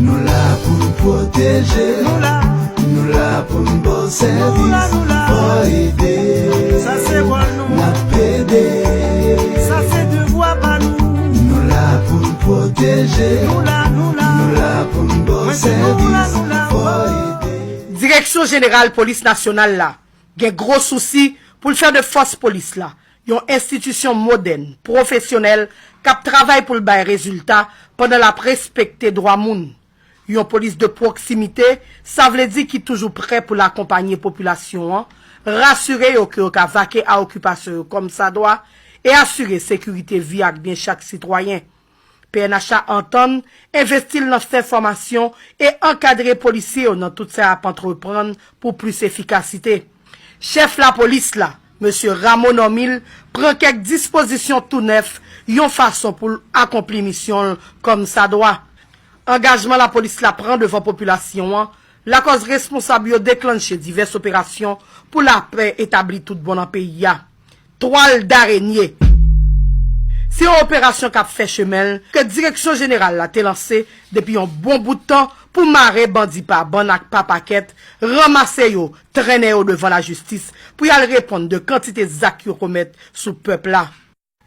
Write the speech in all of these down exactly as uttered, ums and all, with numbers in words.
Nou la pou n pwoteje. Nou la. Nou la pou n ba w sèvis. Nou la, nou la. Fò ede. Sa se wòl nou. N ap ede. Sa se devwa pa nou. Nou la pou n pwoteje. Nou la, nou la. Nou la pou n ba w sèvis. Mwen di nou la, nou la. Fò ede. Direksyon Jeneral Polis Nasyonal la gen gwo sousi pou l fè de fòs polis la yon enstitisyon modèn, pwofesyonèl, k ap travay pou l bay rezilta pandan l ap respekte dwa moun. Yon polis de pwoksimite, sa vle di ki toujou prè pou l akonpanye popilasyon an, rasire yo ke yo ka vake a okipasyon yo kòmsadwa, e asire sekirite vi ak byen chak sitwayen. P N H a antann envesti l nan fè fòmasyon e ankadre polisye yo nan tout sa y ap antreprann pou plis efikasite. Chèf lapolis la, mesye Rameau Normil, pran kèk dispozisyon tou nèf yon fason pou l akonpli misyon l kòmsadwa. Angajman lapolis la pran devan popilasyon an lakòz responsab yo deklanche divès operasyon pou lapè etabli tout bon nan peyi a. Twal darenye. Se yon operasyon k ap fè chemen l ke Direksyon Jeneral la te lanse depi yon bon bout tan pou mare bandi pa bann ak pa pakèt, ranmase yo, trennen yo devan lajistis pou y al reponn de kantite zak yo komèt sou pèp la.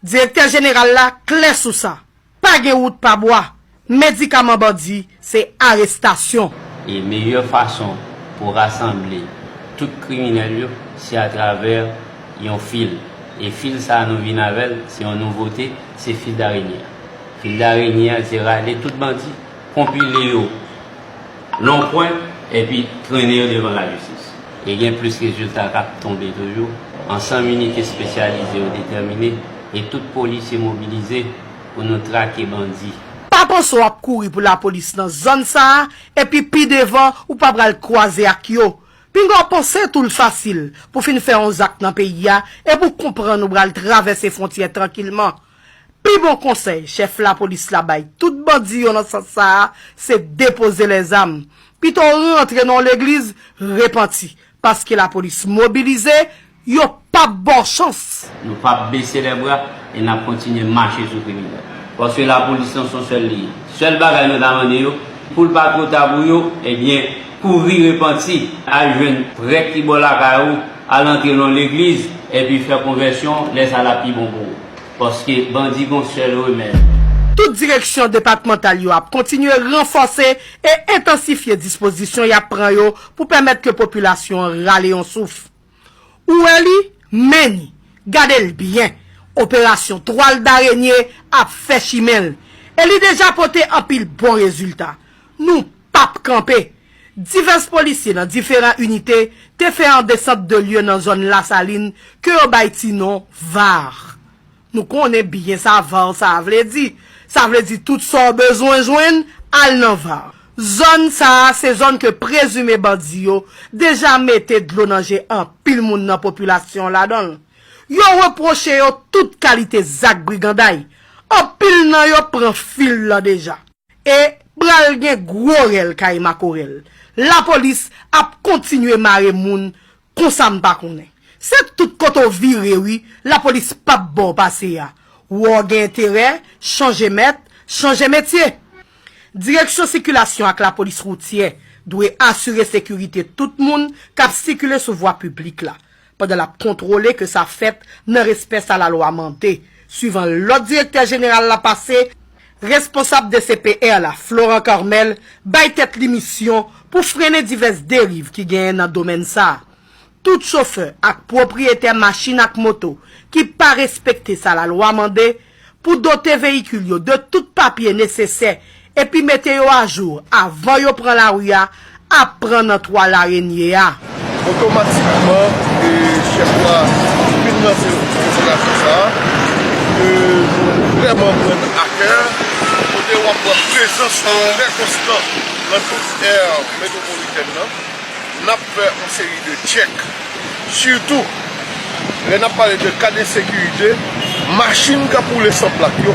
Direktè jeneral la klè sou sa. Pa gen wout pa bwa. Medikaman bandi, se arestasyon. E meyè fason pou rasanble tout kriminèl yo, se atravè yon fil. E fil sa a nou vin avè l, se yon nouvote, se fil darenye a. Fil darenye a, se rale tout bandi, konpile yo nan yon kwen, epi trennen yo devan lajistis. E gen plis rezilta k ap tonbe toujou. Ansanm inite espesyalize yo detèmine, e tout polisye mobilize pou nou trake bandi. Pa panse w ap kouri pou lapolis nan zòn sa a, epi pi devan, ou pa pral kwaze ak yo. Pinga w panse tou l fasil pou fin fè yon zak nan peyi a, epi w konprann ou pral travèse fwontyè trankilman. Pi bon konsèy chèf lapolis la bay tout bandi yo nan sans sa a, se depoze lèzam. Pito w rantre nan yon legliz, repanti, paske lapolis mobilize, yo p ap ba w chans. Nou p ap bese lèbra e n ap kontinye mache sou kriminèl. Paske lapolis lan se yon sèl li ye. Sèl bagay nou ta mande yo, pou l pa twò ta pou yo, ebyen, kouri repanti, al jwenn prèt ki bò lakay ou, al antre nan yon legliz, epi fè konvèsyon, lè sa l ap pi bon pou ou. Paske bandi gon sèl remèd. Tout direksyon depatmantal yo ap kontinye ranfòse e entansifye dispozisyon y ap pran yo pou pèmèt ke popilasyon an rale yon souf. Ou wè li? Men ni. Gade l byen. Operasyon Twal Darenye ap fè chimen l. E li deja pote anpil bon rezilta. Nou p ap kanpe. Divès polisye nan diferan inite te fè yon desant de lye nan zòn Lasalin ke yo bay ti non var. Nou konnen byen sa var sa a vle di. Sa vle di tout sa w bezwen jwenn, al nan var. Zòn sa a se zòn ke prezime bandi yo deja mete dlo nan je anpil moun nan popilasyon an ladan l. Yo repwoche yo tout kalite zak briganday. Anpil nan yo pran fil lan deja. E pral gen gwo rèl kay makorèl. Lapolis ap kontinye mare moun konsa m pa konnen. Se tout kote w vire wi, lapolis p ap ba w pase a. Ou wè w gen enterè, chanje mèt, chanje metye. Direksyon sikilasyon ak lapolis woutyè dwe asire sekirite tout moun k ap sikile sou vwa piblik la, pandan l ap kontwole ke sa fèt nan respè sa lalwa mande. Swivan lòd direktè jeneral la pase, responsab D C P R la, Florent Carmel, bay tèt li misyon pou frennen divès deriv ki genyen nan domèn sa a. Tout chofè ak pwopriyetè machin ak moto ki pa respekte sa lalwa mande pou dote veyikil yo de tout papye nesesè epi mete yo ajou avan yo pran lari a ap pran nan Twal Darenye a. Otomatikman, e, chèf la fin lanse operasyon sa a, ke nou vrèman pran a kè, kote w ap wè prezans trè konstan nan tout èr metwopolitèn nan. N ap fè yon seri de tchèk. Sitou, lè n ap pale de ka de sekirite, machin k ap woule san plak yo,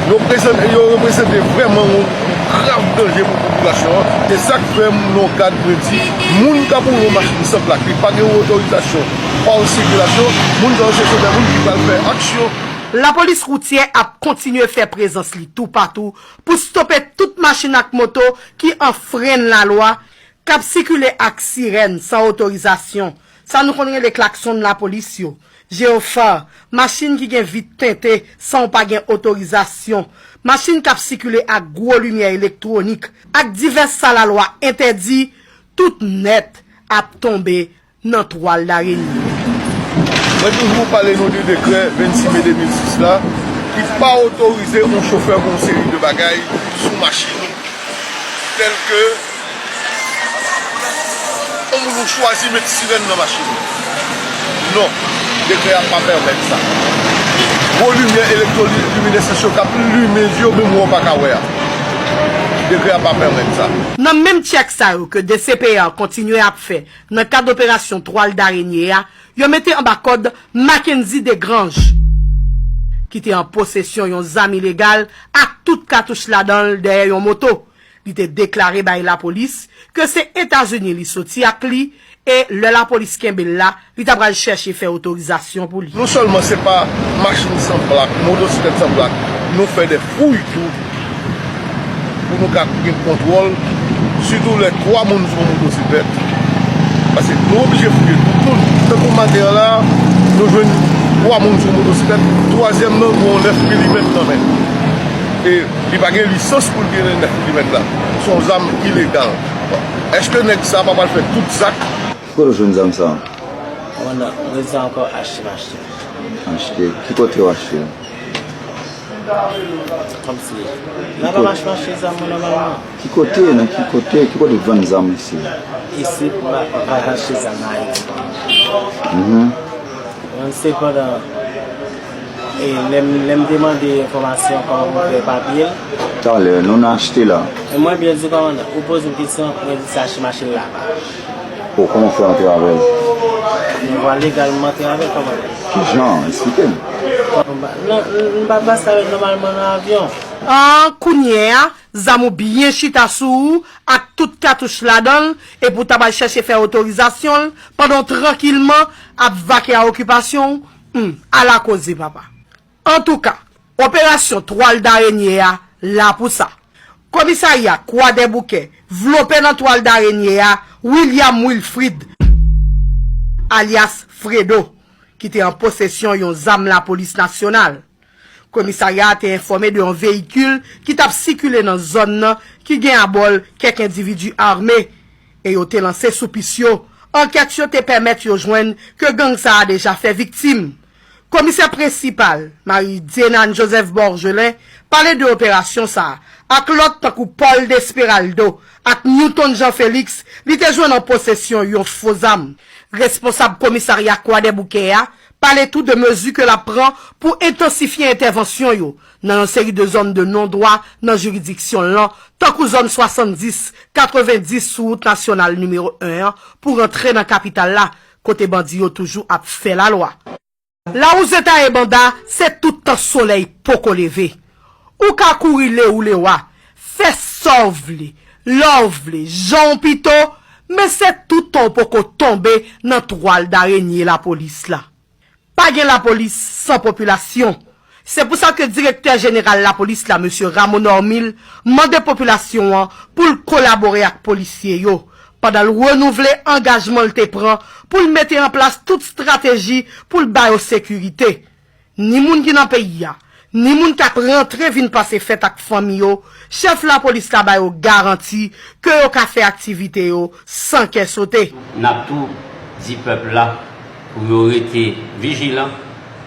yo prezante, yo reprezante vrèman yon grav danje pou popilasyon an. Se sa k fè m nan gad mwen di, moun k ap woule yon machin san plak, li pa gen otorizasyon pa yon sikilasyon, moun sa yo se chofè moun ki pral fè aksyon Lapolis woutyè ap kontinye fè prezans li toupatou pou stope tout machin ak moto ki anfrenn lalwa, k ap sikile ak sirèn san otorizasyon, sa nou konn rele klaksonn lapolis yo, jeyofa, machin ki gen vit tente san w pa gen otorizasyon, machin k ap sikile ak gwo limyè elektwonik, ak divès sa lalwa entèdi, tout nèt ap tonbe nan twal darenye. Mwen toujou pale nou de dekrè vennsis me de mil sis la, ki pa otorize yon chofè pou yon seri de bagay sou machin ou, tèlke yon moun ou chwazi met sirèn nan machin ou. Non, dekrè a pa pèmèt sa. Gwo limyè elektwolik, liminèsans yo k ap limen je w, menm wè w pa ka wè a. Dekrè a pa pèmèt sa. Nan menm tchèk sa yo ke D C P A kontinye ap fè nan kad operasyon twal darenye a, yo mete anba kòd Mackendy Desgrange, ki te an posesyon yon zam ilegal ak tout katouch ladan l dèyè yon moto. Li te deklare bay lapolis ke se Etazini li soti ak li, e lè lapolis kenbe l la, li ta pral chèche fè otorizasyon pou li. Non sèlman se pa machin san plak, motosiklèt san plak, nou fè de fouy tou pou nou ka gen kontwòl, sitou lè twa moun sou yon motosiklèt. Paske nou oblije fouye tout moun. Tankou maten an la, nou jwenn twa moun sou yon motosiklèt, twazyèm nan gen yon nèf milimèt nan men. E li pa gen lisans pou l gen nèf milimèt la. Se yon zam ilegal. Èske nèg sa pa pral fè tout zak? Ki kote w jwenn zam sa? Kòmandan, mwen di ankò achte m achte. Achte? Ki kote w achte? Kòmsi. N ap mache mache zam mwen nòmalman. Ki kote, nan ki kote, ki kote w vann zam isi? Isi, m pa, m pa achte zam nan Ayiti. Mhm. Mwen, sepandan, e lè m, lè m te mande enfòmasyon kòman pou m fè papye l. Talè, nou nan achte la. E mwen byen di kòmandan, ou poze m kesyon, mwen di se achte mache laba. O, kòman w fè antre avè l? Nan vwa legal m antre avè l kòmandan. Kijan? Eksplike m. Kòmandan, m pa pase avè l nòmalman nan avyon. An, kounye a, zam ou byen chita sou ou ak tout katouch ladan l, epi w ta pral chèche fè otorizasyon l pandan w trankilman ap vake a okipasyon w. Hmm, ala koze, papa. Antouka, operasyon twal darenye a la pou sa. Komisarya Kwadèboukè vlope nan twal darenye a William Wilfrid, alyas Fredo, ki te an posesyon yon zam lapolis nasyonal. Komisarya a te enfòme de yon veyikil ki t ap sikile nan zòn nan ki gen abò l kèk endividi ame, e yo te lanse sou pis yo. Ankèt yo te pèmèt yo jwenn ke gang sa a deja fè viktim. Komisè prensipal, Marie Dienane Joseph Borgelin, pale de operasyon sa a, ak lòt tankou Paul Desperaldo ak Newton Jean Félix, li te jwenn an posesyon yon fo zam. Responsab komisarya Kwadèboukè a pale tou de mezi ke l ap pran pou entansifye entèvansyon yo nan yon seri de zòn de non dwa nan jiridiksyon l lan, tankou zòn swasanndis, katrevendis sou wout nasyonal nimewo en an pou rantre nan kapital la, kote bandi yo toujou ap fè lalwa. Lawouze taye banda, se tout tan solèy poko leve. Ou ka kouri le ou le wa, fè sa w vle, lè w vle, jan w pito, men se tout tan w poko tonbe nan twal darenye lapolis la. Pa gen lapolis san popilasyon. Se pou sa ke direktè jeneral lapolis la, mesye Rameau Normil, mande popilasyon an pou l kolabore ak polisye yo, pandan l renouvle angajman l te pran pou l mete an plas tout estrateji pou l ba yo sekirite. Ni moun ki nan peyi a, ni moun k ap rantre vin pase fèt ak fanmi yo, chèf lapolis la ba yo garanti ke yo ka fè aktivite yo san kè sote. N ap tou di pèp la pou yo rete vijilan,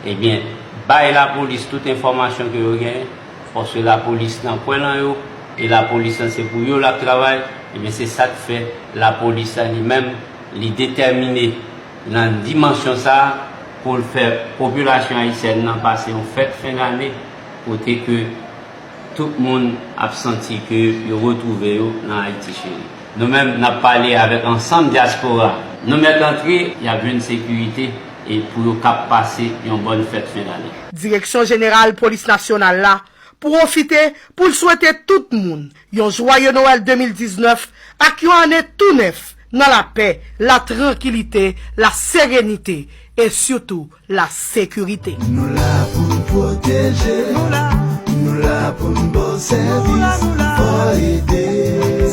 ebyen, bay lapolis tout enfòmasyon ke yo genyen, paske lapolis nan pwen lan yo, e lapolis lan se pou yo l ap travay, ebyen, se sa k fè lapolis la li menm, li detèmine nan dimansyon sa a pou l fè popilasyon ayisyèn nan pase yon fèt fen dane kote ke tout moun ap santi ke yo retwouve yo nan Ayiti cheri. Nou menm, n ap pale avèk ansanm dyaspora. Nou mèt antre, y ap jwenn sekirite e pou yo kab pase yon bòn fèt fen dane. Direksyon Jeneral Polis Nasyonal la pwofite pou l swete tout moun yon jwaye Nwèl de mil diznèf ak yon ane tou nèf nan lapè, latrankilite, laserenite e sitou lasekirite. Nou la pou pwoteje. Nou la pou n ba w sèvis. Fò ede.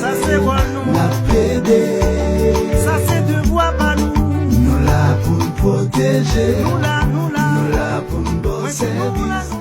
Sa se wòl nou. N ap ede. Sa se devwa pa nou. Nou la pou n pwoteje. Nou la, nou la. Nou la pou n ba w sèvis.